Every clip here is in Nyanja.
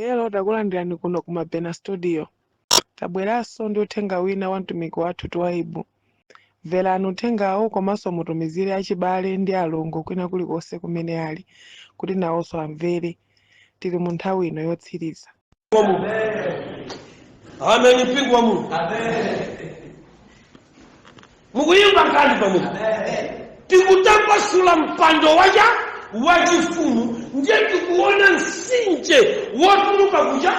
Hello, takulandirani kuno ku Mabena Studio. Tabweranso ndi uthenga wina wa mtumiki wathu Twaibu. Mverani uthengawo komanso mutumizire achibale ndi alongo kwina kulikonse kumene ali kuti nawonso amvere. Tili mu nthawi ino yotsiriza. Wa Mulungu. Amen, mpingo wa Mulungu. Mukuyimba nkhani pamene tikutambasula mpando waja wachifumu, ndiye tikuona mtsinje wotuluka kuja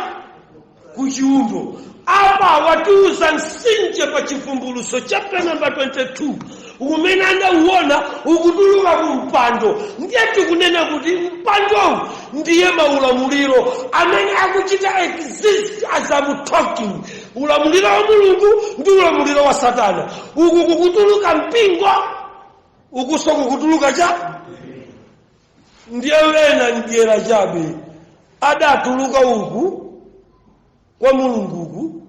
kuchiundo. Apa watiuza mtsinje pa Chivumbulutso chapter number 22 umene anauona ukutuluka ku mpando. Ndiye tikunena kuti mpandowu ndiye maulamuliro amene akuchita exist as I'm talking, ulamuliro wa Mulungu ndi ulamuliro wa Satana. Uku kukutuluka mpingo, ukuso kukutuluka cha. Ndiye wena mdyera chabe adatuluka uku kwa Mulunguku,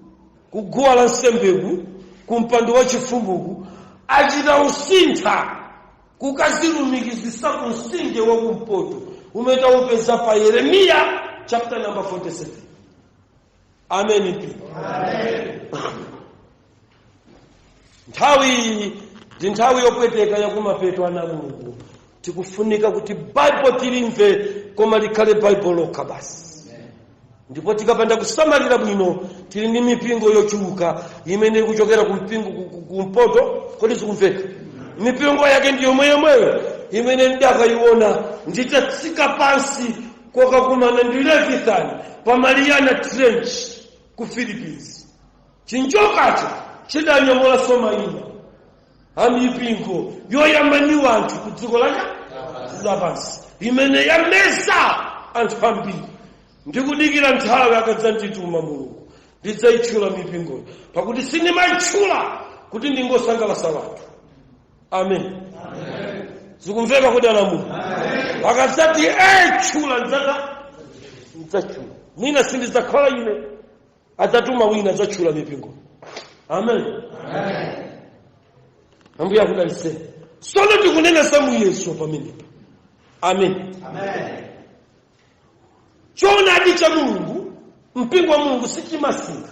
kuguwa la nsembeku, ku mpando wa chifumuku, achita usintha kukazilumikizisa ku mtsinje wa kumpoto umene taupeza pa Yeremiya chapter number 47. Amen, mpingo. Nthawi iyi ndi nthawi yopweteka yakumapeto. Ana Mulungu, tikufunika kuti Baibo tilimve, koma likhale Baibo lokha basi. Ndipo tikapanda kusamalira bwino, tili ndi mipingo yochuluka imene ikuchokera kumpingo kumpoto. Kodi zikumveka? Mipingo yake ndi yomweyomweyo imene ndakayiona nditatsika pansi kokakumana ndi Leviathan pa Mariana Trench ku Philippines. Chinjokacho chidanyamulanso mayina a mipingo yoyamaniwa anthu ku dziko laka lapansi imene yameza anthu ambiri. Ndikudikira nthawi akadzandituma Mulungu, ndidzayitchula mipingoyo, pakuti sindimayitchula kuti ndingosangalatsa wanthu. Amen. Zikumveka kuti ana Mulungu akadzati tchula, ndidzatchula. Mwina sindidzakhala ine, adzatuma wina, adzatchula mipingo. Amen. Ambuye akudalitseni. Sono tikunena za muyeso pamenepa. Amen. Choonadi cha Mulungu, mpingo wa Mulungu, sichimasintha.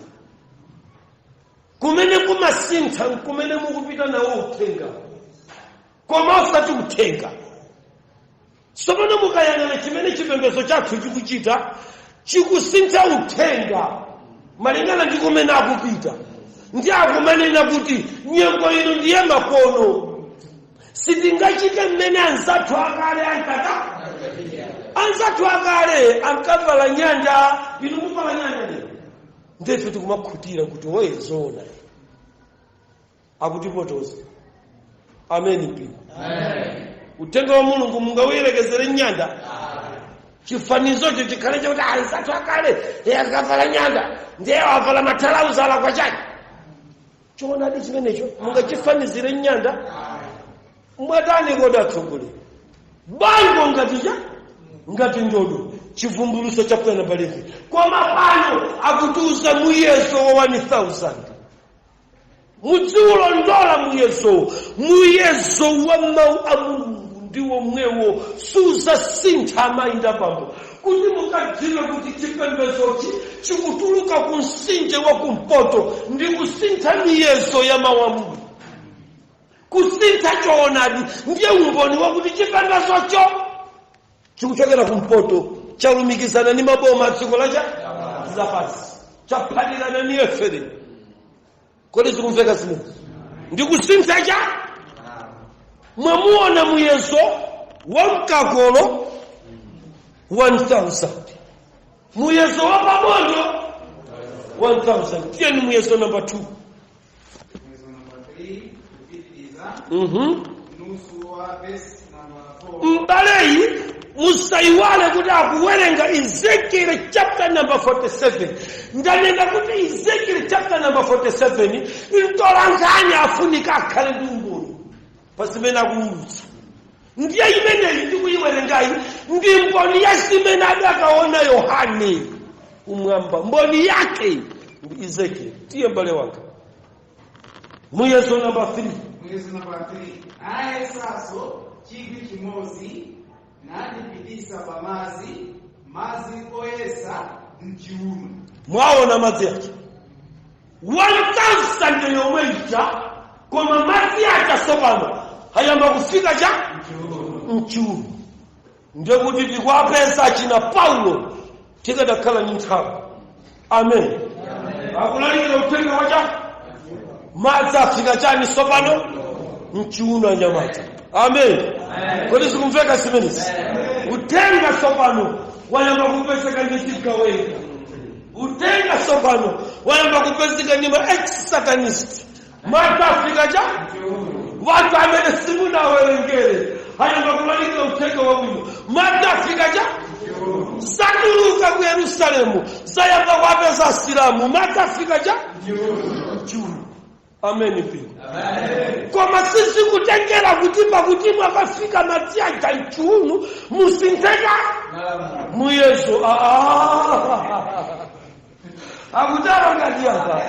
Kumene kumasintha nkumene mukupita nawo uthenga, koma osati uthenga. Tsopano mukayang'ana chimene chipembedzo chathu chikuchita, chikusintha uthenga malingana ndi kumene akupita. Ndi akumanena kuti nyengo ino ndiye makono, sitingachite mmene anzathu akale ankata. Anzathu akale ankavala nyanja, inu muvala nyanja lero. Ndefe tikumakhutira kuti oye, zoona, akutipotoza. Amen, mpingo. Uthenga wa Mulungu mungawuyerekezere nyanda? Chifanizocho chikhale chakuti anzathu akale akavala nyanda, ndiye wavala mathalauza alakwa chani? Choonadi chimenecho mungachifanizire nyanda? Mwatani kodi atsogoleri? Bango ngati cha ngati ndodo, Chivumbulutso chapter number 11. Koma pano akutiuza muyezo wa 1000. Mudziulondola muyezo. Muyezo wa mawu a Mulungu ndiwo mwewo, suzasintha. Amayi ndi abambo, kuti mukadziwe kuti chipembezochi chikutuluka ku mtsinje wa kumpoto ndi kusintha miyezo ya mawu a Mulungu, kusintha choonadi, ndiye umboni wakuti chipembezocho chikuchokera kumpoto, chalumikizana ndi maboma a dziko lacha lapansi, chaphatikana ni efere. Kodi zikumveka zimene ndi kusintha cha? Mwamuona muyezo wa mkakolo 1000, muyezo wa pabondo 1000. Tiyeni muyezo namba 2. Muyezo namba 3, kupitiriza nusu wa verse number 4. Mbaleyi, musayiwale kuti akuwerenga Ezekiel chapter number 47. Ndanena kuti Ezekiel chapter number 47, mtolankhani afunika akhale ndi umboni pa zimene akuwulutsa. Ndiye imeneyi ndikuyiwerengayi ndi mboni ya zimene adakaona Yohane kumwamba. Mboni yake ndi Ezekiel. Tiye, mbale wanga, muyezo namba 3. Muyezo namba 3: nayesanso 1,000, nandipitisa pamazi, madzi oyesa Mchiuno. Mwaona madzi aja 1000 yomwe ija, koma madzi aja sopano ayamba kufika cha mchiuno. Ndekuti tikuapeza china Paulo tikadakhala ni nthawi. Amen. Akulalikira uthenga wacha madzi afika chani sopano? Mchiuno, anyamata. Amen. Kodi sikumveka zimenezi? Uthenga sopano wayamba kupezeka ndi chigawenga. Uthenga sopano wayamba kupezeka ndi ma ex-satanist. Madzi afika cha wanthu amene simunawerengere ayamba kulalikira uthenga wabwino. Madzi afika cha zatuluka ku Yerusalemu, zayamba kuapeza Asilamu. Madzi afika cha mchiuno. Amen, mpingo. Koma sizikutengera kuti pakuti mwakafika madzi aja mchiuno musintheka muyezo. Akutara ngati apa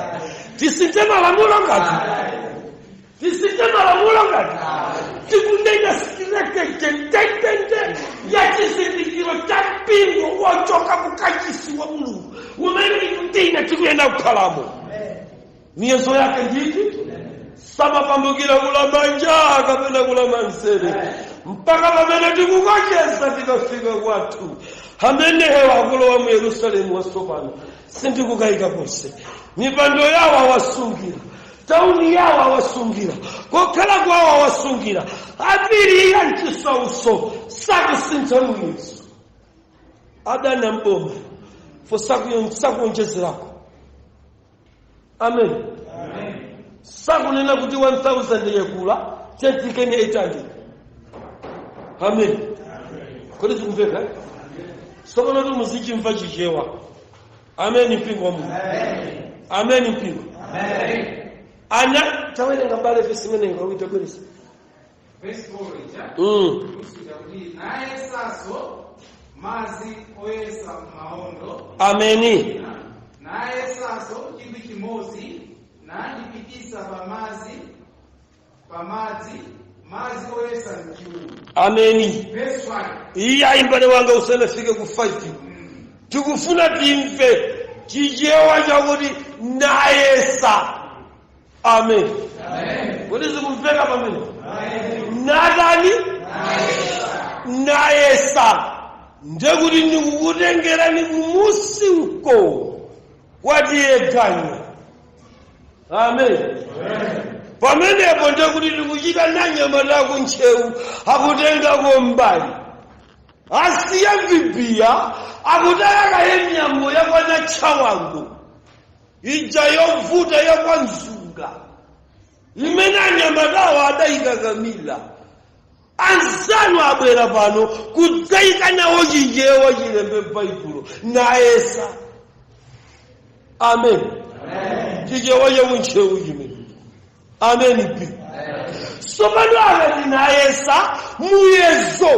tisinthe malamulo, ngati tisinthe malamulo, ngati tikunena strategy ndendende ya chizindikiro cha mpingo wochoka kukachisi wa Mulungu umene ikutina tikuyenda kukhalamo. Miyezo yake nditi samapambukira kulamanja kapena kulamanzere mpaka pamene tikukocheza tikafika kwathu. Amenewa akulowa mu Yerusalemu watsopano, sindikukayika konse. Mipando yawo awasungira, tauni yawo awasungira, kokhala kwawo awasungira. Apirira mchisauso, sakusintha muyezo. Adana mboma fo sakuonjezerako. Amen. Sakunena kuti 1000 yekula tentikeni 800. Amen. Kodi zikumveka? Sopano kuti muzichimva Chichewa. Amen, mpingo wa Mulungu. Amen, mpingo. Ana tawerenga bale vesi imene ngawita bweresa. Verse 4 ija kusvika kuti nayesaso madzi oyesa maondo. Ameni. Nayesaso 1,000, nandipitisa pamadzi, madzi oyesa mchiuno. Ameni. Verse 5. Iya, imbale wanga, usanafike ku 5, tikufuna timve Chichewa chakuti nayesa. Amen. Kuti zikumveka pamene natani nayesa, ndekuti ndikukutengerani kumusi uko kwatiyeganya. Amen. Pamenepo ndekuti tikuchita nanyama tako ntchewu akutengako mbali, asiya bibiya, akutayakaye miyambo yakwana tchawango ija yovuta yakwanzunga imene anyamatawo adayikakamila. Anzanu abwera pano kudzayika nawo Chichewa chilembe Baibulo nayesa. Amen. Chichewa chakuntchewu chimene. Amen bi. Sopano akati nayesa, muyezo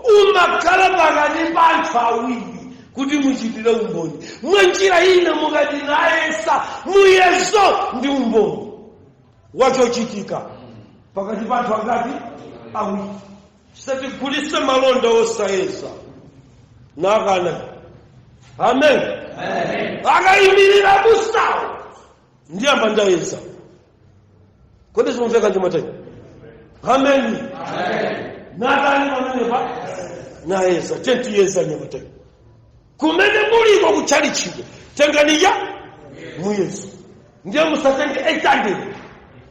umakhala pakati pa anthu awiri kuti muchitire umboni. Mwa njira ina, mukati nayesa, muyezo ndi umboni wachochitika pakati pa anthu angati? Awiri. Satigulise malonda osayeza nakana. Amen. Akayimirira busawo, ndiyamba ndayeza. Kodi zimumveka ndimatei? Ameni. Natani pamenepa nayeza tentiyeza nyamatei kumene muliko kutchalichiko tenganiya muyezo. Ndiye musatenge 800,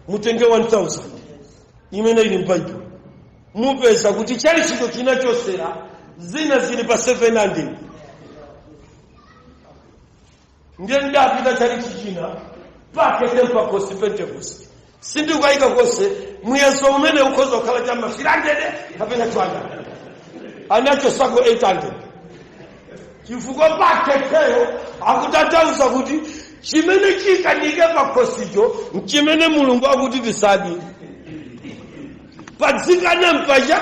mutenge 1000 imene ili m'Baibulo. Mupeza kuti chalichiko chinachosera zina zili pa 700. Ndiye ndapita chalichi china pake tempakosi Pentecost, sindikukayika konse muyezo umene ukhoza kukhala chama 300 kapena 200, anachosako 800, chifukwa paketeyo akutanthauza kuti chimene chikanike pakhosicho nchimene Mulungu akuti tisadye padzikana mpacha.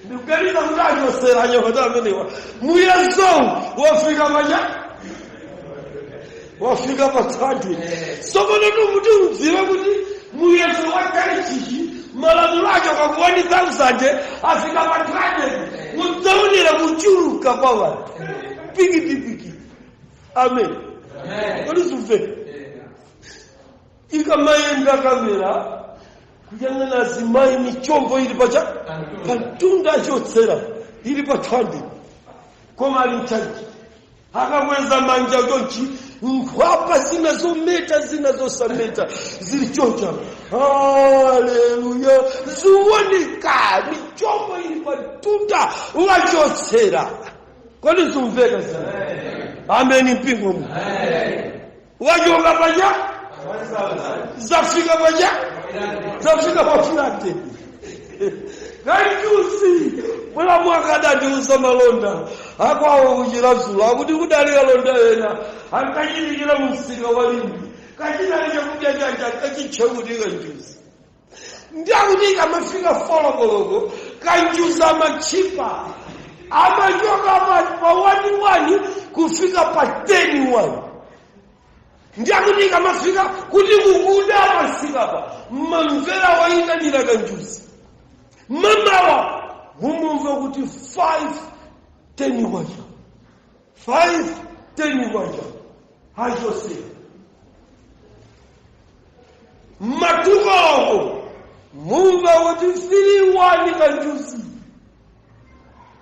Ndikuganiza kuti achosera anyamata amenewa, muyezowu wafika pacha, wafika pa 200. Sopano tumuti udziwe kuti muyezo wa chalichichi malamulo acho kaku 1000 afika pa 200, udzaone. Kuonera kuchuluka kwa wanthu, pikitipikiti. Amen. Kodi sumveka? Ikamayenda kamera kuyang'ana azimayi, michombo ili pacha pantunda, achotsera ili pa 200, koma ali mchaji, akakweza manja chonchi, nkhwapa zina zometa, zina zosameta, zili choncha, haleluya, ziwoneka michombo ili pantunda, wachotsera. Kodi zumveka zina? Ameni mpingo mu. Wachoka paja, zafika paja, zafika pafulate kanjusi. Mwela mwakadandiuza malonda akwawo kuchilazula akuti kudali kalonda ena ankachitikira mumsika walimbi, kachinali chakudya chanja kachitcha kuti kanjusi. Ndiakuti ikamafika 4 koloko kanjusi amachipa, amachoka pa 1 1 kufika pa 10 1. Ndiakuti ikamafika kuti kukuda pasikapa, mmamvera wayitanira kanjusi. Mamawa mumumva kuti 5:10 kwacha, 5:10 kwacha hachosera. Matukoko mumva kuti 3 1 kanjusi.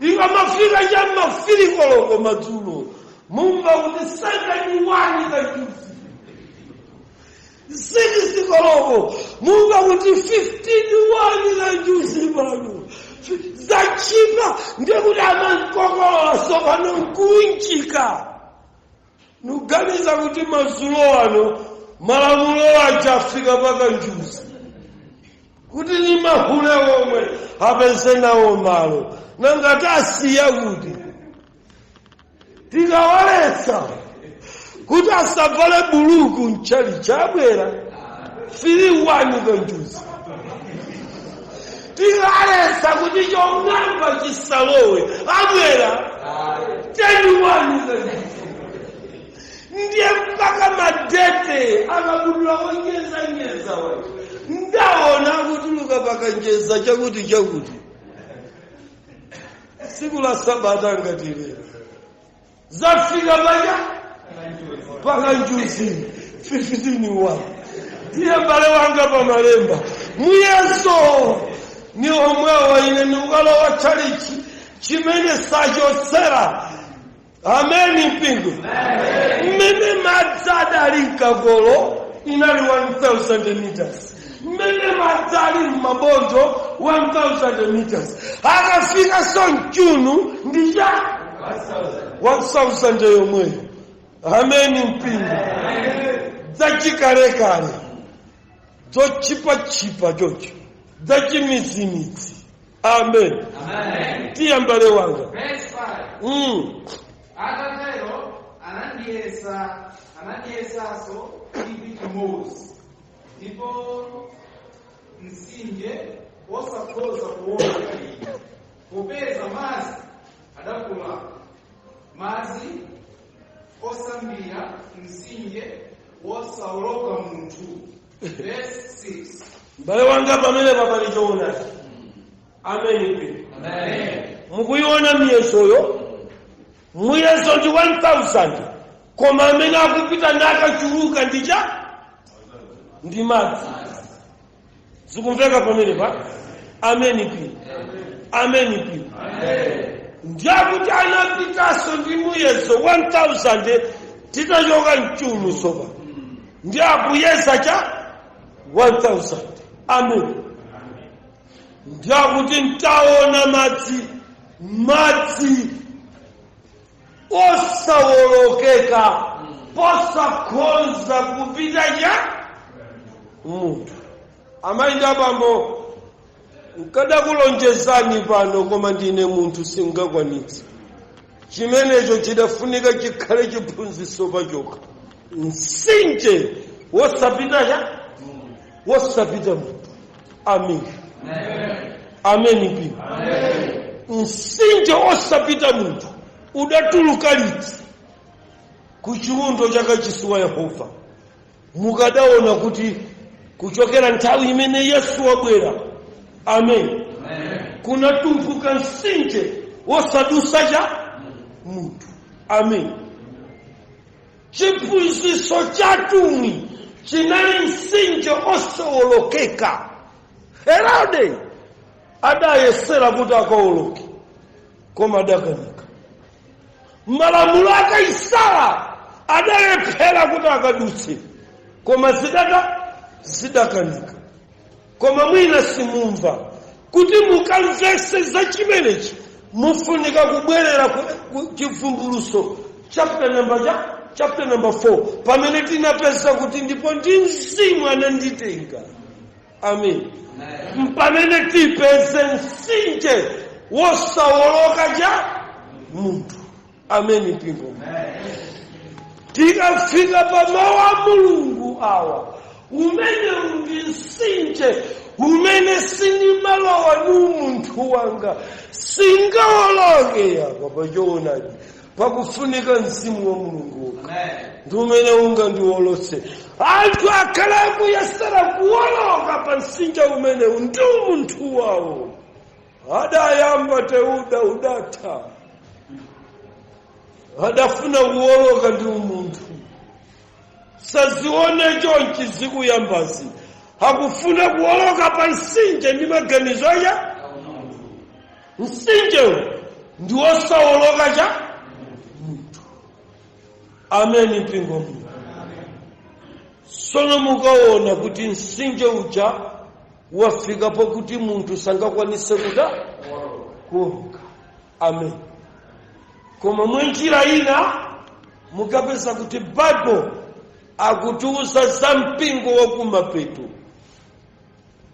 Ikamafika cha ma 3 koloko madzulo, mumva kuti 7 1 kanjusi. 6 koloko mumva kuti 15 1 kanjusi. Pano zachipa, ndekuti amankokolola sopano nkunjika. Nuganiza kuti madzulo ano malamulo aja afika pakanjusi, kuti ni mahule omwe apeze nawo malo. Nangati asiya kuti tikawaletsa kuti asavale buluku mchali, chabwera 3 1 kanjusi. Tikaletsa kuti chong'amba chisalowe, abwera 10 1 kanjusi. Ndiye mpaka madete akabudula onyezanyeza wa ndaona akutuluka pakanjeza chakuti chakuti tsiku la sabata ngati lero, zafika paja pakanjuzi 15 1. Ndiye mbale wanga pamalemba, muyeso ni omwewo. Ine ndikukalowa tchalichi chimene sachotsera. Ameni mpingo. Mmene madzi adali mkagolo inali 1000 meters, mmene madzi ali mmabondo 1000 meters, akafika so mchunu ndi cha 1000 yomweyo. Ameni mpingo. Zachikalekale, zochipachipa chocho, zachimizimidzi. Amen. Tiya mbale wanga. Verse 5. Atatero anandiyesa, anandiyesanso 1,000, ndipo mtsinje wosakhoza kuwoloka ine, popeza madzi adakula, madzi osambira, mtsinje wosawoloka munthu. Verse 6. Mbale wanga, pamene papali choonadi. Ameni mpingo. Mukuiona miyesoyo? Muyeso ndi 1000, koma amene akupita nakachuluka ndicha ndi madzi. Zikumveka pamene pa? Ameni mpingo. Ameni mpingo. Ndiyakuti anapitanso ndi muyeso 1000, titachoka mchulu sopa, ndi akuyesa cha 1000. Amen. Ndiyakuti ntaona madzi, madzi osawolokeka, posakhoza kupita cha munthu. Amayi ndi abambo, nkadakulonjezani pano, koma ndine munthu, singakwanitse chimenecho. Chidafunika chikhale chiphunzitso pachokha. Mtsinje wosapita cha wosapita munthu. Amen. Amen mpingo. Mtsinje osapita munthu udatuluka liti? Ku chiwundo chakachisi wa Yehova. Mukadaona kuti kuchokera nthawi imene Yesu wabwera, amen, kunatumphuka mtsinje. Wosadusa cha munthu. Amen. Chiphunzitso cha atumwi chinali mtsinje osawolokeka. Herode adayesera kuti akawoloke, koma adakanika. Malamulo a Kaisara adalephera kuti akadutse, koma zidakanika. Koma mwina simumva. Kuti mukamvese za chimenechi, mufunika kubwerera ku Chivumbuluso chapter number 4, pamene tinapeza kuti ndipo ndi Mzimu ananditenga. Amen. Pamene tipeze mtsinje wosawoloka cha munthu. Amen. Mpingo, tikafika pa mawu a Mulungu awa, umene ndi mtsinje umene sindimalowa ni munthu wanga, singawoloke apa pachoonadi. Pakufunika Mzimu wa Mulungu wokha ndi umene ungandiwolotse. Anthu akhala akuyesera kuwoloka pa mtsinje umenewu ndi umunthu wawo. Adayamba Teuda, udatha. Adafuna kuwoloka ndi umunthu. Sazione chonchi zikuyambazi, akufuna kuwoloka pa mtsinje ndi maganizo aya. Mtsinjewu ndi wosawoloka cha munthu. Ameni. Mpingo muno sono mukaona kuti mtsinje uja wafika pokuti munthu sangakwanise kuta kuwoloka. Amen. Koma mwenjira ina mukapeza kuti Bible akutiuza za mpingo wakumapeto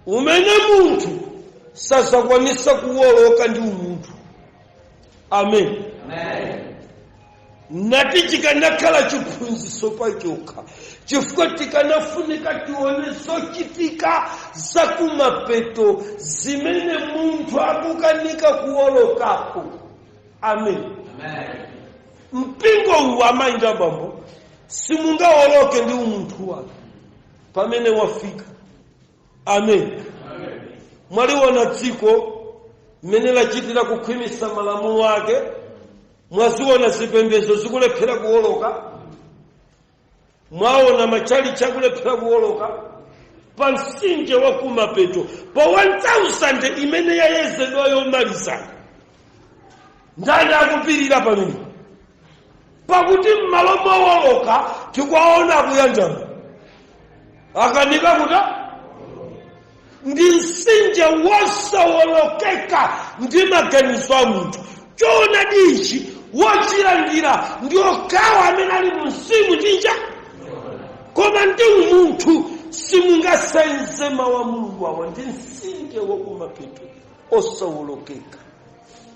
umene munthu sazakwanisa kuwoloka ndi umunthu. Amen. Nati chikanakhala chiphunzitso pachokha, chifukwa tikanafunika tione zochitika zakumapeto zimene munthu akukanika kuwolokapo. Amen. Mpingo uwu, amayi ndi abambo, simungawoloke ndi umunthu wake pamene wafika. Amen. Mwaliona dziko mmene lachitira kukhwimisa malamulo ake. Mwaziona zipembedzo zikulephera kuwoloka. Mwaona machalichi akulephera kuwoloka pa mtsinje wa kumapeto, pa 1000 imene yayezedwa yomaliza. Ndani akupirira pamene? Pakuti m'malo mowoloka tikuwaona akuyanjana, akanika kuta ndi mtsinje wosawolokeka ndi maganizo a munthu. Choonadi ichi wochilandira ndi okhawa amene ali mu mzimu ndinja, koma ndi umunthu simungasenze mawu a Mulungu awa. Ndi mtsinje wakumapeto osawolokeka.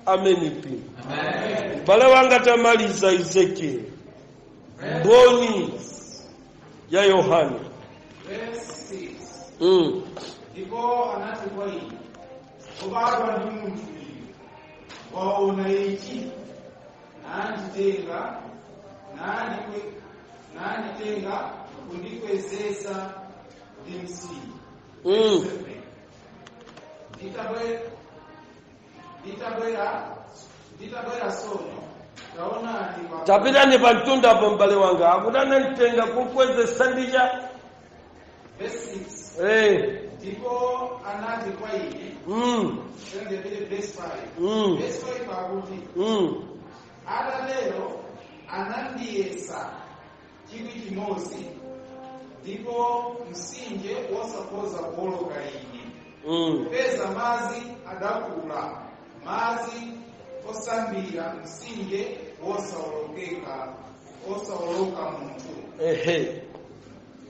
Ameni. Mpingo, m'bale wanga, tamaliza Ezekiel, mboni ya Yohane. Verse 6. Ndipo anati kwa ine, "Wobadwa ndi munthu iwe, waona ichi?" Nanditenga kundikwezesa ndi msingi. Nditabwera sono, taonani Tapitani pa mtunda apo, m'bale wanga. Akuti anamtenga kukwezesa ndicha Verse 6. Ndipo anati kwa ine, ndipite verse 5. Verse 5 akuti, atatero anandiyesa 1,000, ndipo mtsinje wosakhoza kuwoloka ine, popeza madzi adakula, madzi osambira mtsinje wosawolokeka, osawoloka munthu.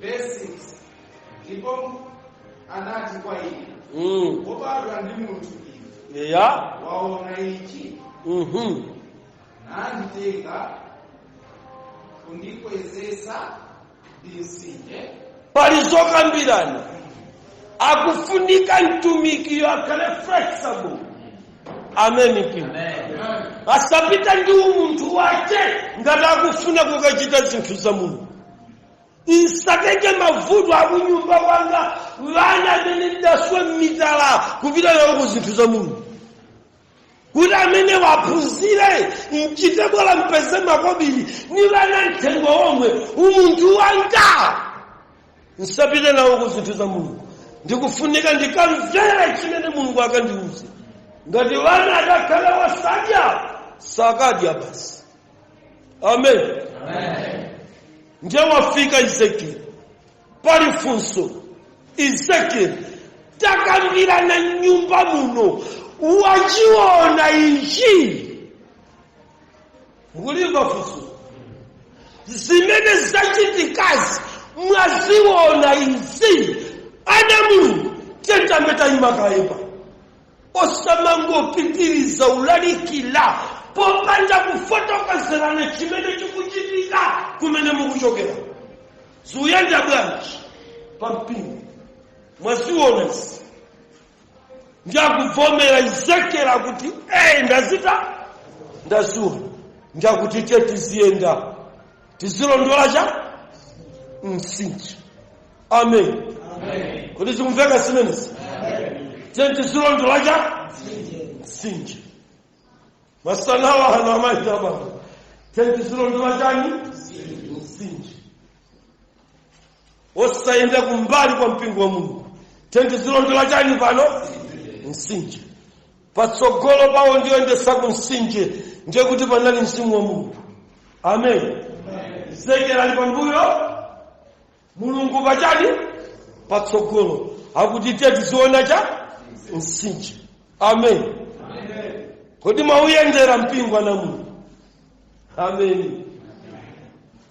Verse 6. Ndipo anati kwa ine, "Wobadwa ndi munthu iwe, waona ichi?" Nanditenga kundikwezesa ndi mtsinje. Pali zokambirana. Akufunika mtumikiyo akhale flexible. Amen. Mpingo, asapita ndi umunthu wace ngati akufuna kukachita zinthu za Mulungu. Nsatenge mavuto akunyumba kwanga, vana amene ndidaswa m'mitala, kupita nawo ku zinthu za Mulungu. Kuti amene waphunzire mchite bwala mpeze makobiri nilana mthengo omwe umunthu wanga nsapite nawo ku zinthu za Mulungu. Ndikufunika ndikamvere chimene Mulungu akandiuze. Ngati wana adakhala wasadya sakadya basi. Amen. Ndiye wafika Ezekiel pali funso. Ezekiel, takambirana nyumba muno, wachiona ichi? Mukulimva funso? Zimene zachitikazi mwaziona izi? Ana Mulungu, tentambe tayima kayepa, osamangopitiriza ulalikila popanda kufotokozerana chimene chikuchitika kumene mukuchokera. Ziyenda bwanji pampingo? Mwaziona izi? Ndiyakuvomera Ezekiel kuti ndazita ndaziona. Ndiyakuti te tiziyenda tizilondola cha msinji. Amen. Kuti zikumveka zimenezi? Te tizilondola cha msinji. Masanawa hano amaita baba, te tizilondola chani? Msinji. Osayenda kumbali kwa mpingo wa Mulungu. Te tizilondola chani pano? Msinje. Patsogolo pawo ndiyoendesa ku msinje, ndiye kuti panali mzimu wa Mulungu. Amen. Ezekiel ali pambuyo, Mulungu pachani? Patsogolo. Akuti tiye tiziona cha msinje. Amen. Kodi mauyendera mpingo ana Mulungu? Amen.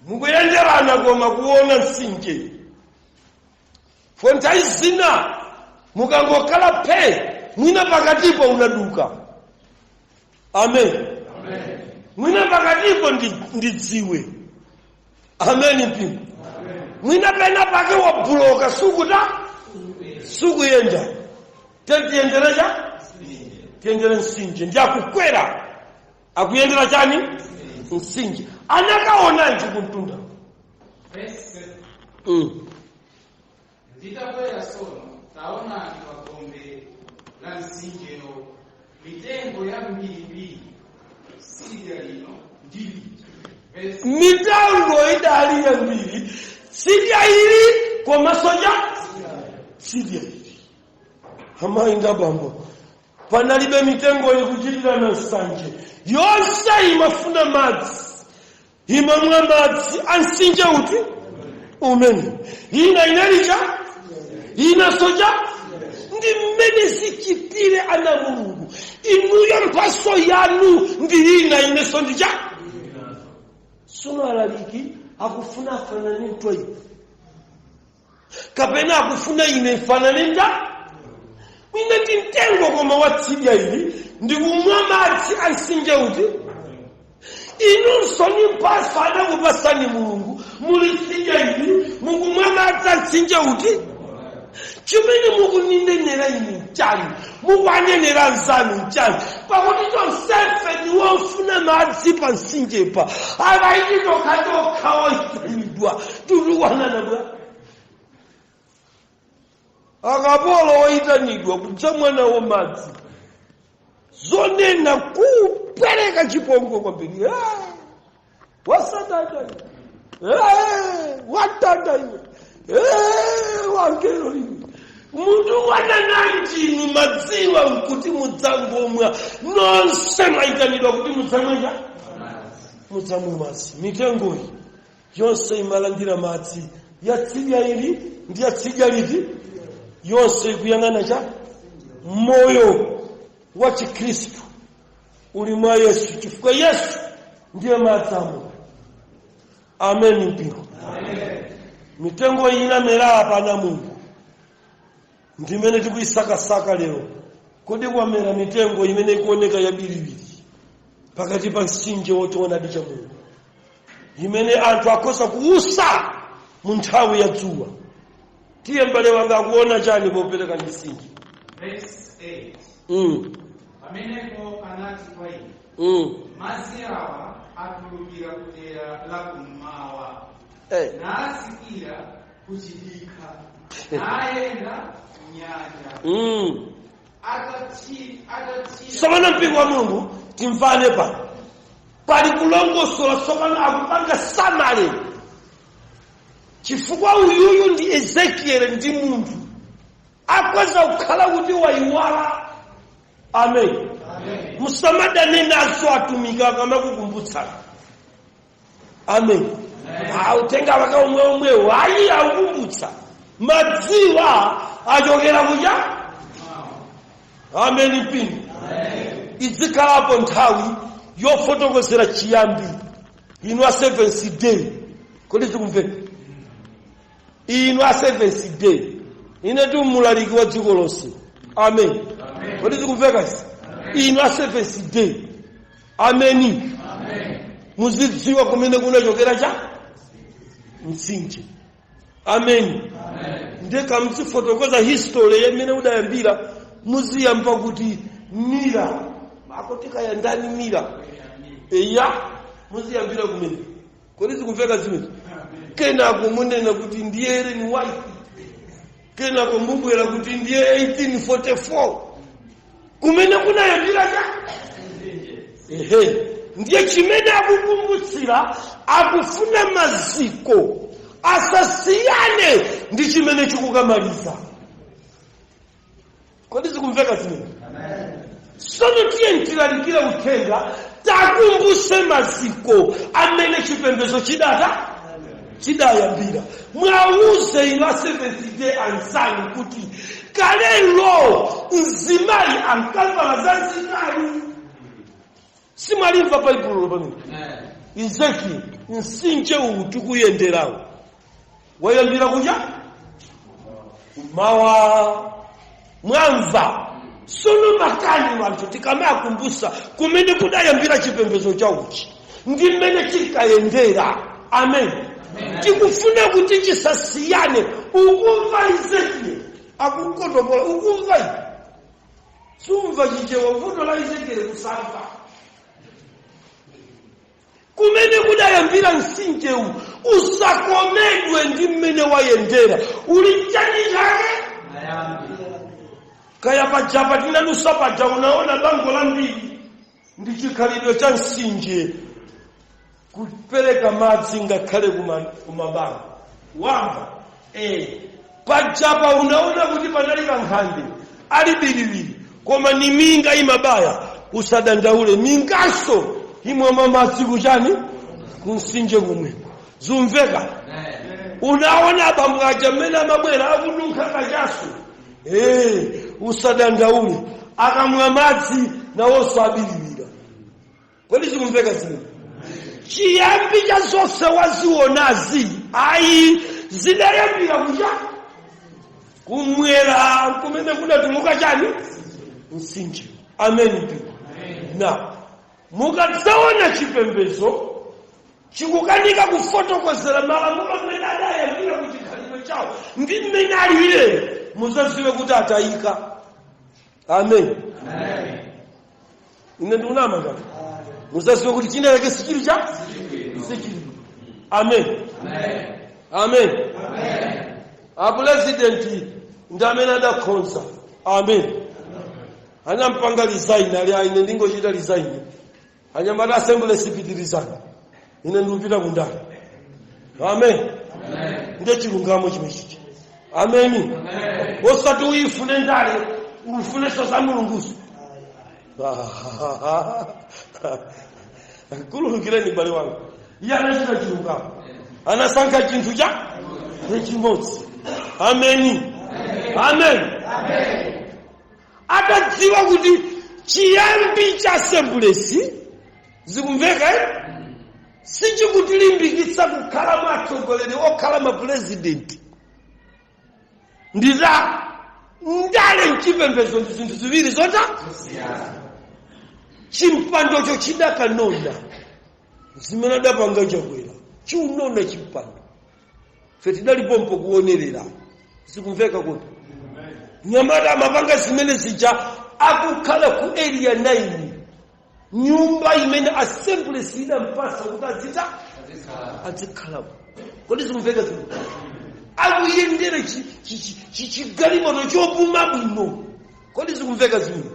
Mukuyenderana koma kuona msinje. Fontai zina mukangokhala phe, mwina pakatipo unaduka. Amen. Mwina pakatipo ndidziwe. Amen mpingo. Mwina pena pake wabuloka, sukuta sukuyenda. Tiyendere cha tiyendere msinje. Ndi akukwera akuyendera chani? Msinje. Anakaonanji kumtunda? Verse 7. Nditakwera sono, taonani, pa gombe la mtsinjewo mitengo ya mbirimbiri, tsidya lino ndi lija. Verse Mitengo idali yambiri tsidya ili komanso ja tsidya ili. Amayi ndi abambo, panalibe mitengo ikuchitirana nsanje. Yonse imafuna madzi, imamwa madzi a msinje uti? Umene ina inalija, ina soja. Ndi mmene zichitire ana Mulungu. Inuyo mphaso yanu ndi ina, ineso ndija. Sono alaliki akufuna afanane ntwaibu kapena akufuna ine mfanane nda ine ndi mtengo koma watsidya ili ndikumwa madzi a msinje uti? Inunso ni mphaso adakupasani Mulungu, muli tsidya ili, mukumwa madzi a mtsinje uti? Chimene mukuninenera ine nchani? Mukuanenera nzanu nchani? Pakuti tonsefe ndiwofuna madzi pa mtsinjepa. Akaiti tokhatokha oyitanidwa tutukwanana bwa akapolo oyitanidwa kudzamwa nawo madzi, zonena kupereka chipongwe kwambiri. Wasatata iwe, watata iwe, wangelo iwe, munthu wanananjinu madziwa nkuti mudzangomwa. Nonse mwayitanidwa kuti mudzamweja mudzamwe madzi. Mitengoyi yonse imalandira madzi yatsidya ili ndi yatsidya liti, yonse ikuyang'ana cha moyo wa Chikhristu uli mwa Yesu, chifukwa Yesu ndiye madzi amoyo. Amen mpingo. Mitengo iyi inamera apa na Mulungu, ndimene tikuyisakasaka lero. Kodi kwamera mitengo imene ikuoneka yabiriwiri pakati pa mtsinje wochoonadi cha Mulungu, imene anthu akhoza kuusa mu nthawi ya dzuwa? Tiye mbale wanga, akuona chani popereka mtsinje? Verse 8. Pamenepo anati kwa ine, "Madzi awa atulukira kudera la kummawa, natsikira kuchidikha, nayenda nyanja." Atatsira Sopano mpingo wa Mulungu, timvane pano. Pali kulongosola sopano, akupanga summary, chifukwa uyuyu ndi Ezekieli, ndi munthu akwaza kukhala kuti wayiwala. Amen. Musamadane nazo atumiki akamakukumbutsani. Amen. Autenga waka omwe omwewo ayi, akukumbutsa madziwa achokera kuja. Amen. Mpingo, izikhalapo nthawi yofotokozera chiyambi. Inu a Seventh Day, kodi zikumveka? Inu a Seventh Day, ine ndi mulaliki wa dziko lonse. Amen. Kodi zikumveka izi? Inu a Seventh Day, ameni, muzidziwa kumene kunachokera cha mtsinje. Ameni. Ndiye muzifotokoza history yemene udayambira, muziyamba kuti mira makotika yandani mira eya, muziyambira kumene. Kodi zikumveka zimene? Kenako munena kuti ndiye Ellen White, kenako mubwera kuti ndiye 1844 kumene kunayambira cha ehe. Ndiye chimene akukumbutsira, akufuna maziko asasiyane ndi chimene chikukamaliza. Kodi zikumveka zimene? Sono tiye tilalikire uthenga, takumbuse maziko amene chipembedzo chidata chidayambira. Mwauze inu a Seventh Day anzanu kuti kalelo mzimayi ankavala zazitali. Simwalimva Baibulo pamene Ezekiel, mtsinje uwu tikuyenderawo wayambira kuja kumawa. Mwamva? Sono makani wanthu tikamakumbusa kumene kudayambira chipembedzo chauchi ndi mmene chinkayendera. Amen. Tikufuna kuti chisasiyane. Ukumva Ezekiel akukotokola? Ukumva iwe? Sumva Chichewa. Vuto la Ezekiel kusamva. Kumene kudayambira mtsinjewu, usakomedwe ndi mmene wayendera, uli chani chake. Kaya pajapa tinalusa paja, unaona bango lambiri ndi chikhalidwe cha mtsinje kupereka madzi ngakhale kumabango. Wamba pajapa unaona kuti panali kankhande ali biliwiri, koma ni minga imabaya. Usadandaule, minganso imwama madzi kuchani, kumtsinje kumweko. Zumveka? Unaona abambo aja mmene amabwera akununkha kachaso? Usadandaule, akamwa madzi nawonso abiliwira. Kodi zikumveka zimene? Chiyambi cha zonse wazionazi ayi, zidayambira kucha kumwera kumene kunatuluka chani, mtsinje. Amen. Mpingo, na mukadzaona chipembedzo chikukanika kufotokozera malamulo mmene adayambira ku chikhalidwe chawo ndi mmene alilere, muzadziwe kuti atayika. Amen. Ine ndikunama ngati muzadziwe kuti chinaleke sichili cha sichili. Amen, amen. Apurezidenti ndi amene adakhonza. Amen. Anampanga resign, ali ine ndingochita resign, anyamata assembly sipitirizani, ine ndikupita kundani. Amen. Ndiye chilungamo chimechichi. Ameni. Osati uyifune ndale, ufunenso za Mulunguzo. Kululukireni bale wangu, iye anachita chilungamo, anasankha chinthu cha chimodzi. Ameni, amen. Atadziwa kuti chiyambi cha Assemblies, zikumveka, eh? Sichikutilimbikitsa kukhala mwatsogoleri okhala mapurezidenti. Ndita ndale mchipembedzo ndi zinthu ziwiri zota. Chimpandocho chidakanona zimene adapanga Chakwera, chiunona chimpando, fe tidalipompo kuonerera. Zikumveka kuti nyamata amapanga zimene zija akukhala ku Area 9, nyumba imene assembly sidampasa kuti azita azikhalamo. Kodi zikumveka zimene? Akuyendera chigalimoto chopuma bwino. Kodi zikumveka ziwiri?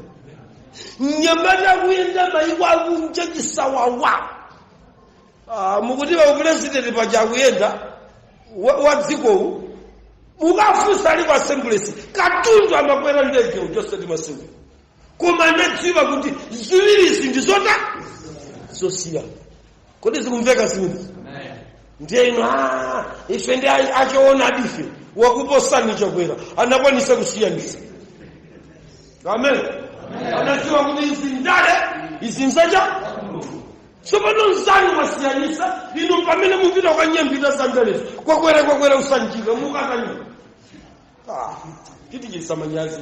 Mnyamata akuyenda mayiko akunja chisawawa. Mukuti pa president paja akuyenda wa dzikowu, mukafunsa ali ku Assemblies, katundu amakwera ndege ujosati masiku, koma anadziwa kuti ziwirizi ndi zota zosiyana. Kodi zikumveka ziwiri? Ndiye ino, ife ndi achoona adife wakuposani. Chakwera anakwanisa kusiyanisa. Amen. Anadziwa kuti izi ndale, izi nzacha. Tsopano nzanu wasiyanisa, inu pamene mupita kwanyambita zandalezo, kwakwera kwakwera usanjika mukatani? Chiti chisamanyazi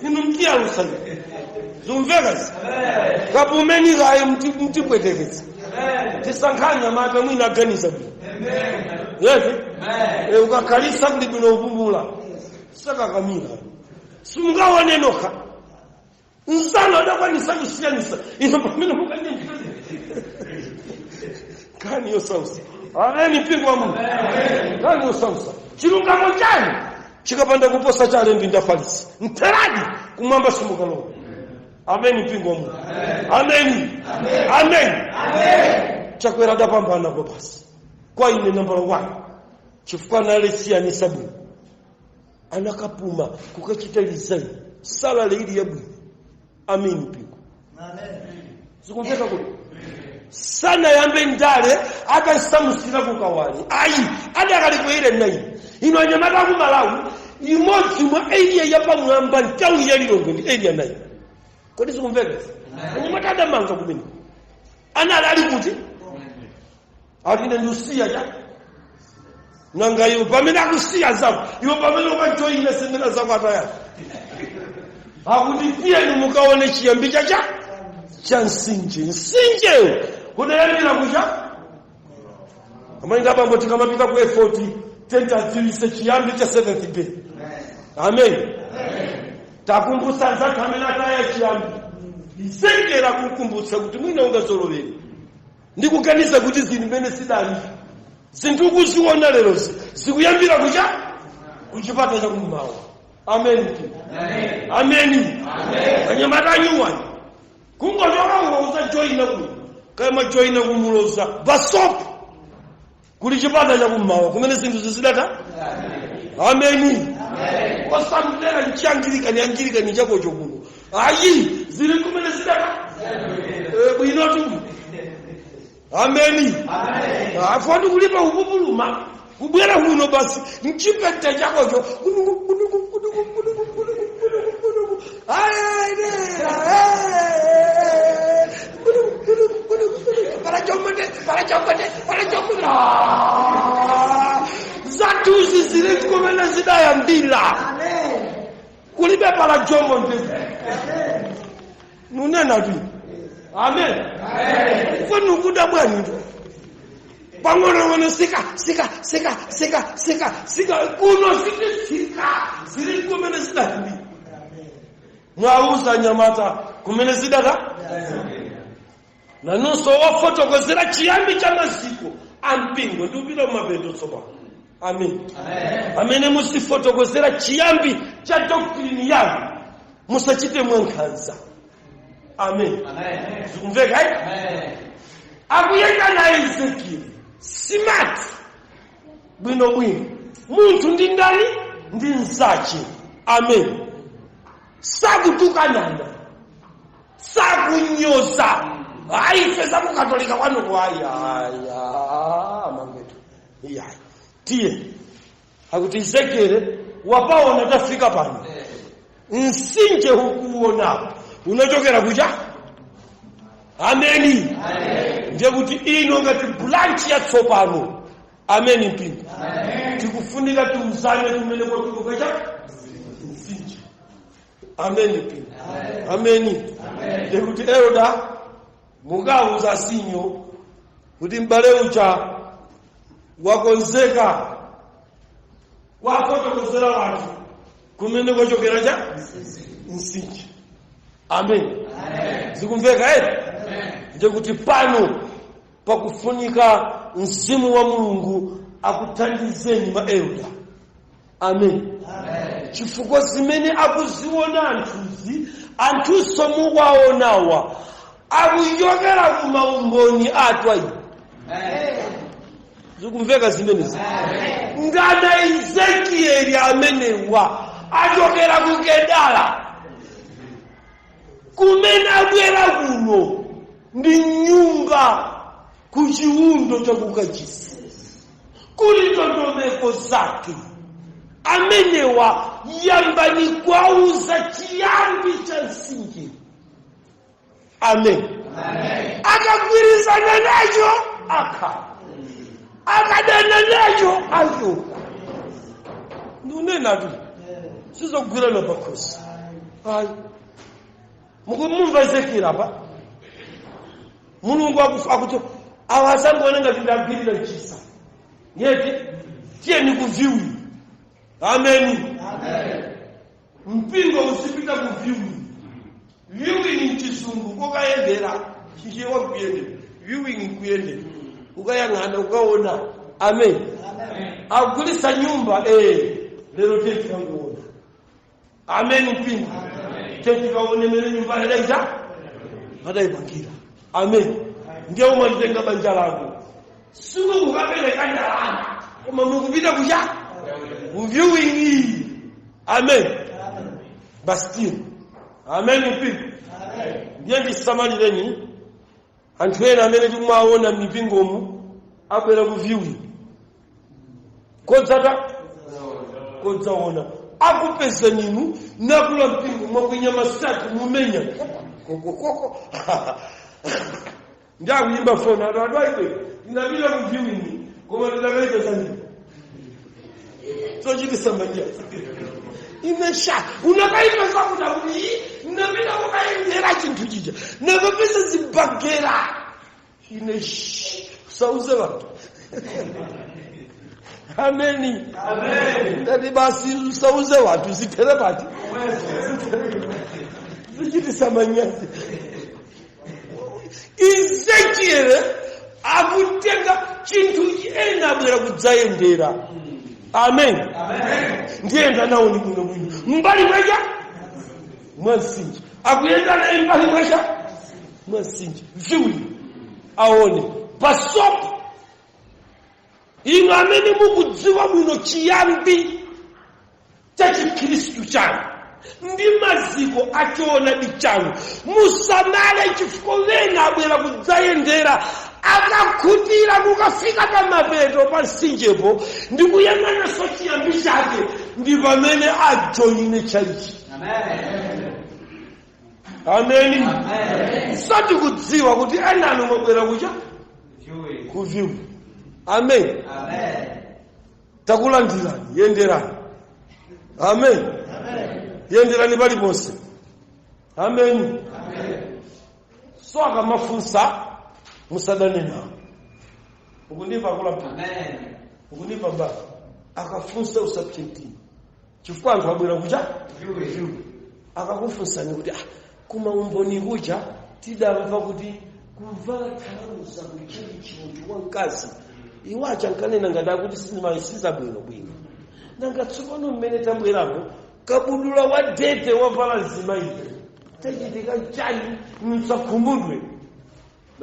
inu mtiyalusani. Zumvekazi kapumeni kaye, mtibweteketsa. Tisankhanya mata mwina aganiza bwino yete. Ukakhalisa kuli bwino upumula sakakamira, simungaone nokha nzano adakwanisa kusiyanisa, ino pamene mukanyambita nkhani yosausa. Ameni, mpingo wa Mulungu. Nkhani yosausa. Chilungamo chanu chikapanda kuposa cha alembi ndi Afarisi, mtheradi kumwamba simukalowa. Ameni, mpingo wa Mulungu. Ameni, ameni. Chakwera adapambana kwa basi kwa ine nambala 1, chifukwa analesiyanisa bwino. Anakapuma kukachita resign, salary ili yabwino. Ameni, mpingo. Zikumveka kuti sanayambe ndale akasamusira kukawali ayi, adakali ku Area 9. Ino anyamata aku Malawi, imodzi mwa area yapamwamba mtawuni ya Lilongwe ndi Area 9. Kodi zikumveka? Anyamata adamanga kumene anali ali kuti atine ndiusiya cha nanga iwe pamene akusiya zako, iwe pamene ukajoyina semena zako atayani. Akuti tiyeni mukaone chiyambi chacha cha msinje. Msinjewo kudayambira kucha amalinda abambo. Tikamapita ku effort tentadziwise chiyambi cha Seventh Day. Amen. Takumbutsa anzathu amene ataya chiyambi. Isengera kukumbutsa kuti mwina ungazolowere ndikuganiza kuti zinthu mmene sidali, zinthu ukuziona lerozi zikuyambira kucha kuchipata chakummawa. Amen, ameni. Anyamata anyuwani kungochoka uko usajoyina kuno, kaya majoyina kumuloza basopo, kuli chipata chakummawa kumene zinthu zizidata. Ameni. Osamvera nchiangilikani angilikani chakocho kuno ayi, zili kumene zidata. Bwinotu. Ameni. Afoti kulipa kupupuluma kubwera kuno basi mchipete chakocho kuduku, kuduku, kuduku, kuduku, kuduku, kuduku, kuduku. Aye, kuduku, kuduku, kuduku, kuduku. Para chombote, para chombote, para chombote. Zatuzi zili kumene zidayambira, kulibe pala jombo ndezi nunena tu. Amen. Kwenu kuda bwani pang'ono-ng'ono sika sika sika sika sika sika kuno zikisika zili kumene zidayambira. Mwauza nyamata kumene zidata nanunso wafotokozera chiyambi cha maziko ampingo ndi upita kumapeto tsopano. Amen. Amene muzifotokozera chiyambi cha doctrine yanu, musachite mwankhanza. Amen. Zikumveka eh? Akuyenda naye Ezekiel smart, bwinobwino, munthu ndi ndani ndi mzache. Amen. Sakutukanana, sakunyoza. Ayi, ife zakukatolika kwanuko ayi, aya mangeto iyayi. Tiye, akuti Ezekiel wapaona, tafika pano, msinje ukuonapo unachokera kucha. Ameni. Ndiye kuti ino ngati branch yatsopano, ameni mpingo, tikufunika tiuzane kumene kwatuluka cha msinje. Ameni mpingo. Ameni. Ndiye kuti elder mukauza sinyo kuti m'bale uja wakonzeka kwafotokozera wanthu kumene kwachokera cha msinje. Amen. Zikumveka ere? Ndiye kuti pano pakufunika mzimu wa Mulungu akuthandizeni ma elder. Amen. Chifukwa zimene akuziona anthuzi, anthunso mukuwaonawa akuchokera ku maumboni atwa iwo. Zikumveka zimenezi? Ngana Ezekieli amenewa achokera ku Kedala, kumene abwera kuno ndi nyumba ku chiwundo chakukachisi, kuli ndondomeko zake. Amenewa yambani kwauza chiyambi cha msingi. Amen. Akagwirizana nacho akhala, akadana nacho achoka. Ndikunenatu, sizogwirana pakhosi ayi. Mukumumva Ezekiel apa, Mulungu akuti awa asangoona ngati ndagwirira chisa yeti. Tiyeni ku viewing. Ameni. Mpingo usipita ku viewing. Viewing mchizungu kokayendera, Chichewa kuyendera, viewing kuyendera, ukayang'ana, ukaona. Amen. Akugulisa nyumba, lero tiye tikangoona. Amen. Mpingo, tiye tikaone mene nyumba adaita, adayipangira. Amen. Ndiye umalitenga banja lako, simukukapereka ndalama, koma mukupita kucha ku viewing. Amen. Basi. Amen. Mpingo, ndiye ndisamalireni anthu ena amene tikumaona m'mipingomu abwera ku viewing kodzata kodzaona, akupeza ninu nakula mpingo mwakwinya masaki mumenya kokokoko, ndi akuyimba foni atu adwaibe, "Ndinapita ku viewing koma ndinakaipeza ndini zochitisa manyazi." Imesha unakaipeza kuti akuti ndinapita kukayendera chinthu chija, nakapeza zibagera. Ine sauze vantu. Ameni. Ndati basi, sauze vantu, zithere pati zichitisa manyazi. Ezekiel akutenga chinthu, ena abwera kudzayendera. Amen. Ndiyenda nawo ni bwino bwino mbali mwacha mwa mtsinje, akuyenda naye mbali mwacha mwa mtsinje, viwiri aone pasopo. Inu amene mukudziwa bwino chiyambi cha Chikhristu chanu ndi maziko achoonadi chanu, musamale, chifukwa wena abwera kudzayendera, akakhutira kukafika pamapeto pa mtsinjepo ndi kuyang'ananso chiyambi chake, ndi pamene ajoyine chalichi. Ameni. Satikudziwa kuti enanu mwabwera kucha ku view. Amen. Takulandirani, yenderani. Amen. Yenderani paliponse. Amen. So akamafunsa musadane nawo. Ukundimva kula? Ukundimva ba? Akafunsa usapse mtima, chifukwa anthu abwera kucha view. Akakufunsani kuti, "Ah, kuma umboni kucha tidamva kuti kuvala thalauza kuchalichi munthu wamkazi, iwacha nkanena ngati akuti sizimayisiza bwino bwino, nanga tsopano mmene tabweramo kabudula wa dete wavala mzimayi, chachitika chani?" Msakhumudwe.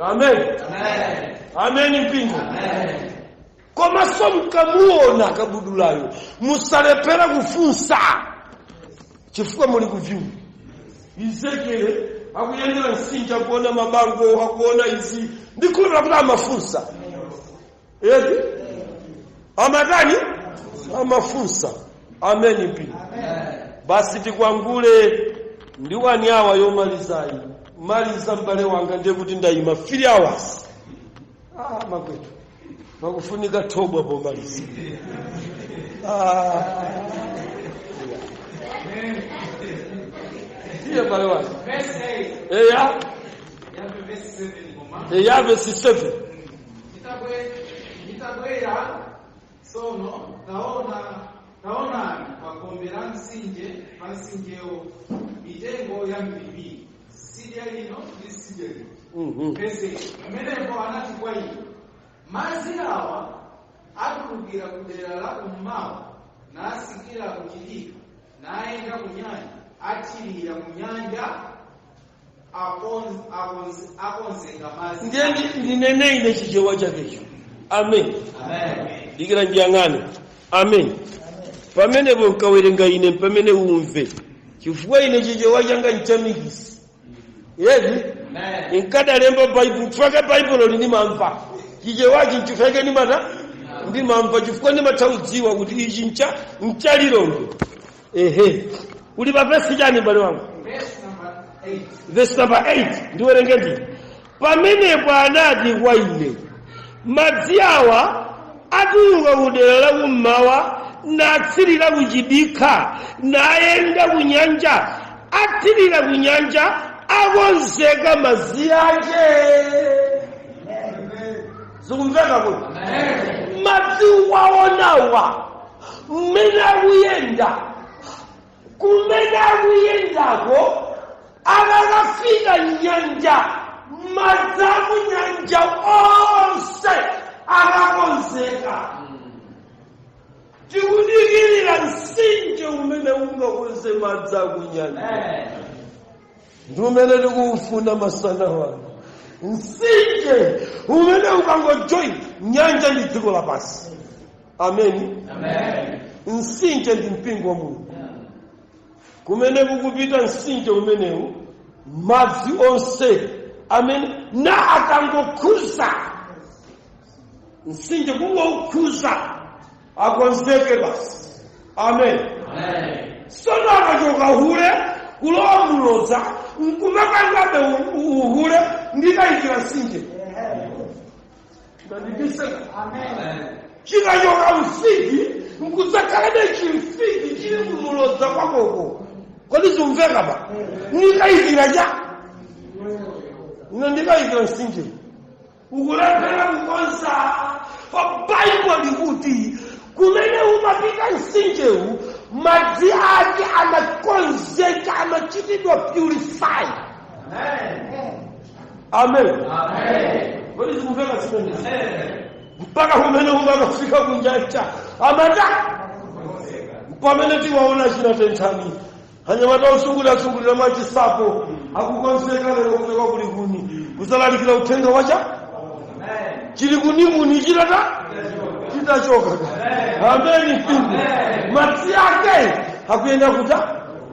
Amen. Amen. Mpingo, komanso mkamuona kabudulayo musalepera kufunsa, chifukwa muli ku view. Ezekiel akuyendera mtsinje, akuona mabango, akuona izi, ndikhulupira kuti amafunsa eti, amatani, amafunsa. Amen. Mpingo, basi tikwangule ndi 1 hour yomalizayi. Maliza m'bale wanga, ndiye kuti ndayima 3 hours. Ah, makwetu, pakufunika thobwa pomaliza. Ah. Tiye m'bale wanga. Verse 8. Eya. Yambe verse 7 koma. Eya, verse 7. Nitabwera tsono, taona, taonani pa gombe la mtsinje, pa mtsinjewo mitengo ya mbirimbiri, tsidya lino ndi tsidya lino. Verse 8. Pamenepo anati kwa ine, "Madzi awa atulukira ku dera la kummawa natsikira ku chidikha." Nayenda ku nyanja, athirira ku nyanja, akonzeka madzi. Ndiye ndinene ine Chichewa chakecho. Amen. Dikira ndiyang'ane. Amen. Pamenepo nkawerenga ine pamene umve, chifukwa ine Chichewa changa nchamikisi yedi. Nkadalemba Baibulo, chifukwa Baibulo ndimamva Chichewachi, nchifukwa ndimata ndimamva, chifukwa ndimatha kudziwa kuti ichi nchalilongwe. Ehe, uli pa vesi chani, m'bale wangu? Verse number 8. Verse number 8, ndiwerenge ndi. Pamenepo anati kwa ine, madzi awa atuluka ku dera la kummawa, natsirira ku chidikha, nayenda ku nyanja, athirira ku nyanja, akonzeka madzi ake. Zikumveka kuti madzi waonawa mmene akuyenda, kumene akuyendako, akakafika nyanja, madzi akunyanja onse akakonzeka. Tikudikirira mtsinje umene ungakonze madzi akunyanja, ndi umene tikuufuna masana wano, mtsinje umene ukangojoin nyanja ndi dziko lapansi. Ameni. Mtsinje ndi mpingo wa Mulungu. Kumene kukupita mtsinje umenewu, madzi onse amene na akangokhuza mtsinje, kungokhuza, akonzeke basi. Amen. Sono akachoka hule kulowa mulodza, nkumakangabe uhule, ndikayikira mtsinje ndandibiseka. Chikachoka mfiti, nkudzakhalebe chimfiti chili kumulodza kwakoko. Kodi zimveka pa? Ndikayikira cha ino, ndikayikira mtsinje ukulephera kukonza. Pa Baibulo likuti kumene umapita mtsinjewu, madzi ake amakonzeka, amachitidwa purify. Amen. Kodi zikumveka zimenezi? Mpaka kumene umakafika kunyanja amata, pamene tiwaona chinatenthani anyamata osungulira mwachisapo akukonzeka lero kuchoka kuli kuni kuzalalikira uthenga wacha chili kunikuni chitata chitachoka. Ameni. Mpingo madzi ake akuyenda kuta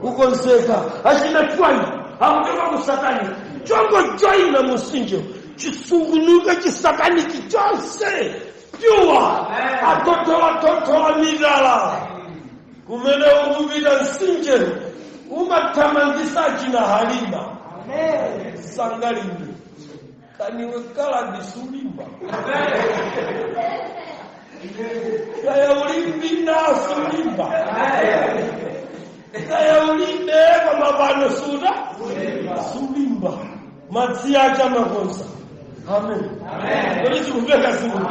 kukonzeka. Achina twai akuchoka ku satani, chongojoyina mumtsinje, chisungunuka chisataniki chonse, pure, atotola mitala. Kumene ukupita mtsinje umathamangisa achina Halima sangalimbe kaniwe kalabi sulimba kaya ulimbina sulimba kaya ulimbe kwa mabano suda sulimba. Madzi ake amakonza. Amen. Kodi zikumveka zimu?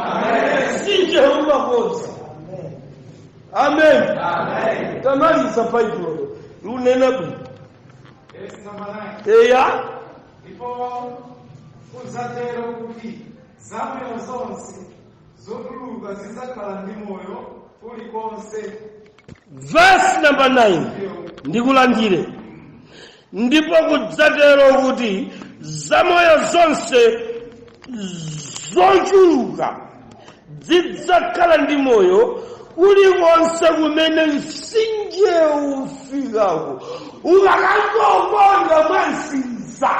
Mtsinje umakonza. Amen. Tamaliza, Baibulo lunena bwino. Verse number 9. Eya. Ndipo kudzatero kuti zamoyo zonse zotuluka zidzakhala ndi moyo kulikonse. Verse number 9, ndikulandire. Ndipo kudzatero kuti zamoyo zonse zochuluka zidzakhala ndi moyo kulikonse kumene mtsinje ufikako. Ukakangokonda mwansinza,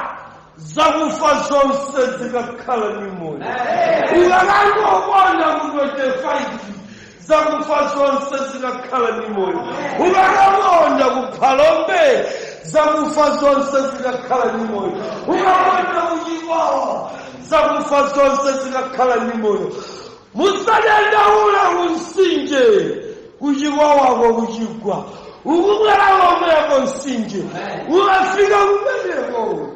zakufa zonse zikakhala ndi moyo. Ukakangokonda ku 25, zakufa zonse zikakhala ndi moyo. Ukakakonda kuphalombe, zakufa zonse zikakhala ndi moyo. Ukakonda kuchikwawa, zakufa zonse zikakhala ndi moyo. Musadandaula kumtsinje kuchikwawako, kuchigwa ukubwera komweko mtsinje ukafika kumeneko,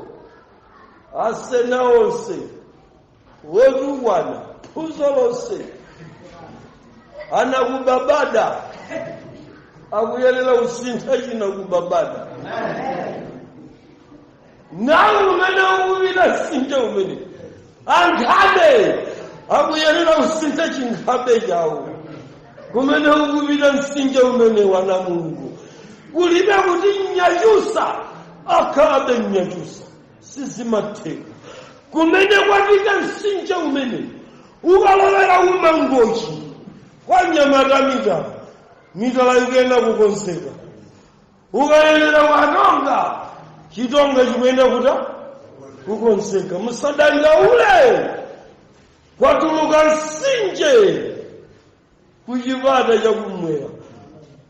asena onse wotukwana phuzo lonse anakubabada akuyenera kusintha china kubabada nawe. Umene ukupita mtsinje umene, ankhabe akuyenera kusintha chinkhabe chawo. Kumene ukupita mtsinje umene, wana Mulungu, Kulibe kuti Mnyakyusa akhalabe Mnyakyusa, sizimatheka. Kumene kwapita mtsinje umene ukalowera kuMangochi kwa nyamata, mitala mitala ikuyenda kukonzeka. Ukayendera kwatonga, chitonga chikuyenda kuta kukonzeka. Musadandaule, kwatuluka mtsinje kuchipata chakumwera,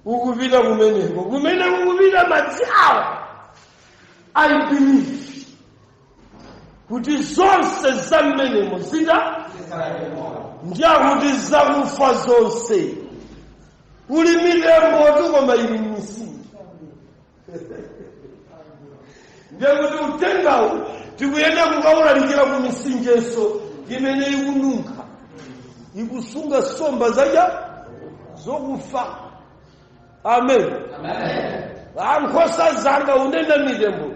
ukupita kumeneko. Kumene kukupita madzi awa, I believe kuti zonse za mmenemo zita ndiyakuti zakufa zonse. Kuli mitembo, koma ili mmisinje. Ndiye kuti uthengawu tikuyenda kukawulalikira ku misinjenso imene ikununkha, ikusunga nsomba zaja zokufa. Amen. Ankhosa zanga, unena mitembo,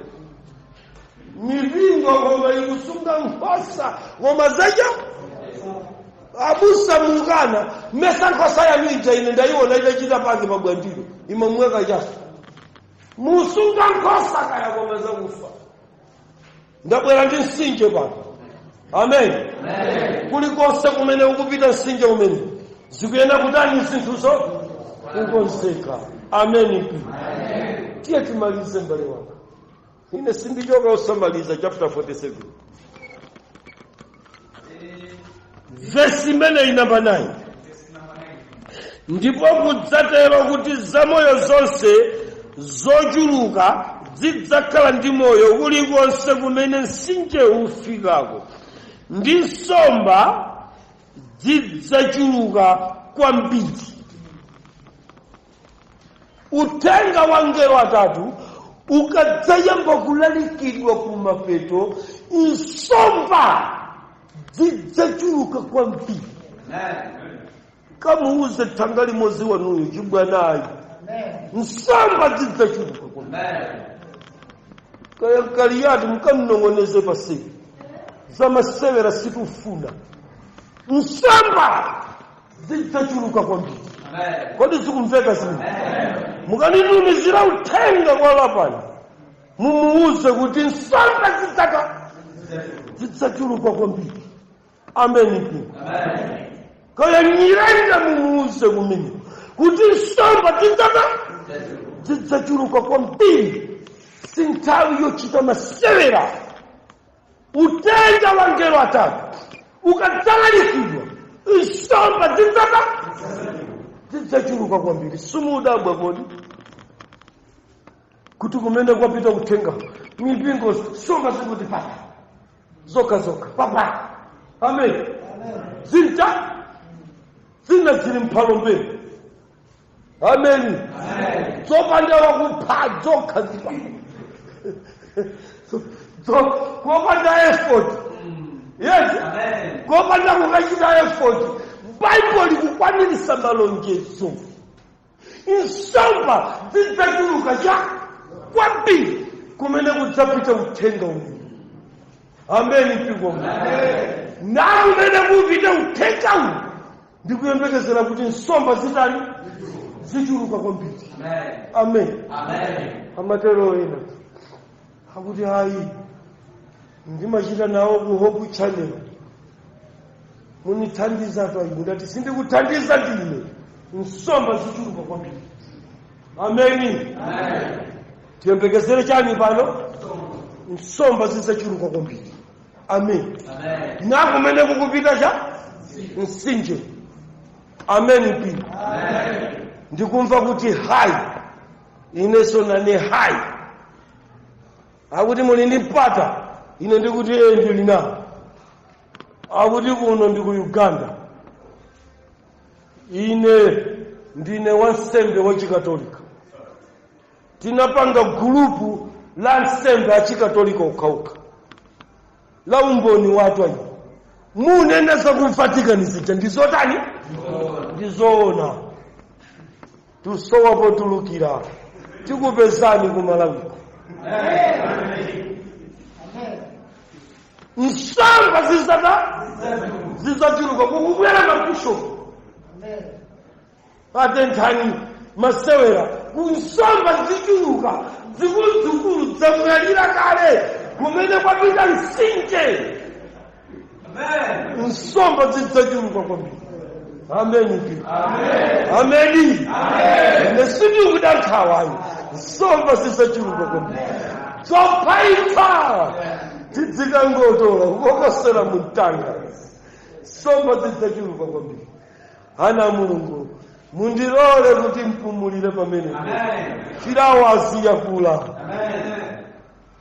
mipingo koma ikusunga nkhosa, koma zaja abusa mukana mesa nkhosa yanu ija ine ndayiona itachita pake pabwandiro, imamweka chaso. Musunga nkhosa kaya, koma zakufa. Ndabwera ndi mtsinje pano. Amen. Kulikonse kumene ukupita mtsinje umene, zikuyenda kutani? Zinthuzo kukonzeka. Amen. Tiye timalize, mbale wanga. Ine sindichoka osamaliza chapter 47 vesi imeneyi, namba 9. Ndipo kudzatero kuti zamoyo zonse zochuluka zidzakhala ndi moyo kulikonse kumene mtsinje ufikako, ndi nsomba zidzachuluka kwambiri. Uthenga wa ngelo atatu ukadzayamba kulalikidwa kumapeto, nsomba zidzachuluka kwambiri. Kamuuze thanga limodzi wanuyo, chibwanayi, nsomba zidzachuluka kwambiri. Kaya Kaliyati, mukamnong'oneze paseli zamasewera, situfuna. Nsomba zidzachuluka kwambiri. Kodi zikumveka zimene? Mukanitumizira uthenga kwa Lapani, mumuuze kuti nsomba zidzachuluka kwambiri. Ameni. Kaya Nyirenda, mumuuze kumene kuti nsomba zidzachuluka kwambiri. Si nthawi yochita masewera. Uthenga wa ngelo atatu ukadzalalikidwa, nsomba zidzachuluka kwambiri. Simudabwa kodi kuti kumene kwapita uthenga, mipingo nsomba zikuti papa zokha zokha papa? Amen. Zinta zina zili mphalombeni. Amen. Zopanda wakupha, zokha zipa kopanda effort, yes, kopanda kukachita effort. Baibulo likukwanirisa malonjezo. Nsomba zidzachuluka cha kwambiri kumene kudzapita uthenga uwu. Ameni. Mpingo, na kumene kupita uthenga uwu, ndikuyembekezera kuti nsomba zitali zichuluka kwambiri. Amen. Amatero ena akuti, "Ayi, ndimachita nawo ku Hope Channel, munithandiza tu." Ayi, ndati sindikuthandiza ndine. Nsomba zichuluka kwambiri. Ameni. Tiyembekezere chani pano? Nsomba zidzachuluka kwambiri. Amen. Na kumene kukupita cha mtsinje. Amen. Mpingo, ndikumva kuti hayi, inenso nane hayi. Akuti muli ndi mpata, ine ndikuti ee, ndili nawo. Akuti kuno ndi ku Uganda, ine ndine wansembe wachikatolika. Tinapanga gulupu la nsembe achikatolika okhaokha la umboni watu. Ayi, munena za ku Vatican zija ndizotani? Ndizoona. Tusowa potulukira, tikupezani ku Malawiko. Nsomba zidzachuluka kukubwera mabishopu atenthani masewera. Kunsomba zichuluka zikuluzikulu zamwalira kale kumene kwapita mtsinje. Nsomba zidzachuluka kwambiri. Ameni, ameni. Ine sindikuda nkhawayi. Nsomba zidzachuluka kwambiri, zophaipha tidzikangotola kukokosera mumtanga. Nsomba zidzachuluka kwambiri. Ana Mulungu, mundilole kuti mpumulire pamene filawo aziyakula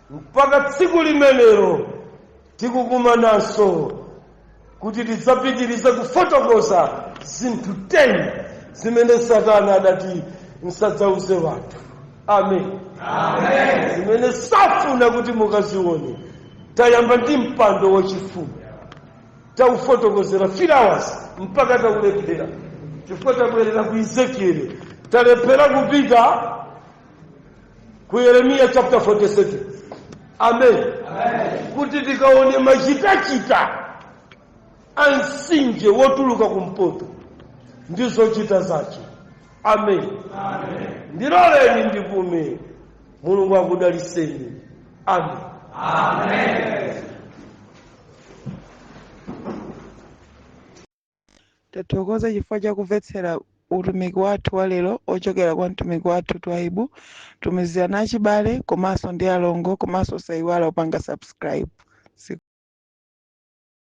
mpaka tsiku limenelo tikukumananso kuti tidzapitirize kufotokoza zinthu 10 zimene Satana adati msadzauze wanthu. Amen. Zimene safuna kuti mukazione. Tayamba ndi mpando wachifumu, taufotokozera 3 hours mpaka taulephera chifukwa tabwerera ku Ezekieli, talephera kupita ku Yeremiya chapter 47. Amen. Kuti tikaone machitachita a mtsinje wotuluka kumpoto ndi zochita zace. Amen. Ndiloleni ndipume. Mulungu akudaliseni. Amen. Amen. Tathokoza chifukwa chakumvetsera utumiki wathu wa lero ochokera kwa mtumiki wathu Twaibu. Tumizirani achibale komanso ndi alongo, komanso osayiwala kupanga subscribe.